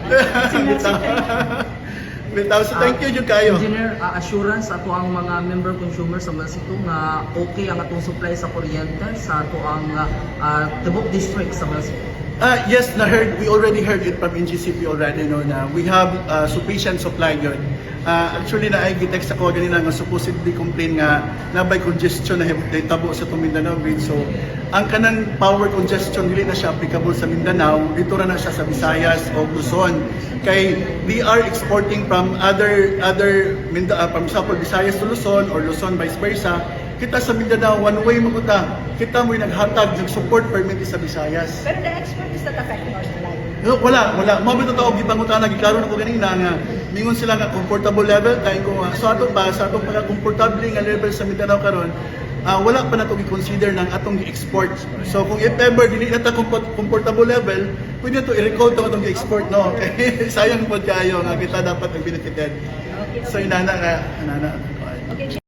Bitaw. Bitaw. So thank you jud kayo. Engineer, assurance ato ang mga member consumer sa Melcito nga okay ang atong supply sa kuryente sa ato ang Tibok District sa Melcito. Yes, na heard, we already heard it from NGCP already, no, na we have sufficient supply yun. Actually, na ay gitext ako ganina nga supposedly complain nga na by congestion na tabo sa itong Mindanao grid. So, ang kanang power congestion, dili na siya applicable sa Mindanao, dito ra na siya sa Visayas o Luzon. Kay we are exporting from other other Minda, from example Visayas to Luzon or Luzon vice versa. Kita sa Mindanao, one way mo kuta. Kita mo'y naghatag, nag-support permit sa Visayas. Pero the export is not affecting our supply. No, wala, wala. Mao bitaw tawag gipangutana, giklaro na ko ganina nga mingon sila nga comfortable level kay ko nga so ato pa sa atong pagka-comfortable nga level sa Mindanao karon, wala pa nato gi-consider ng atong gi-export. So kung if ever dili na ta comfortable level, pwede na to i-recall to atong gi-export, no. Kay sayang pod kayo nga kita dapat ang benefited. So inana nga inana. Okay.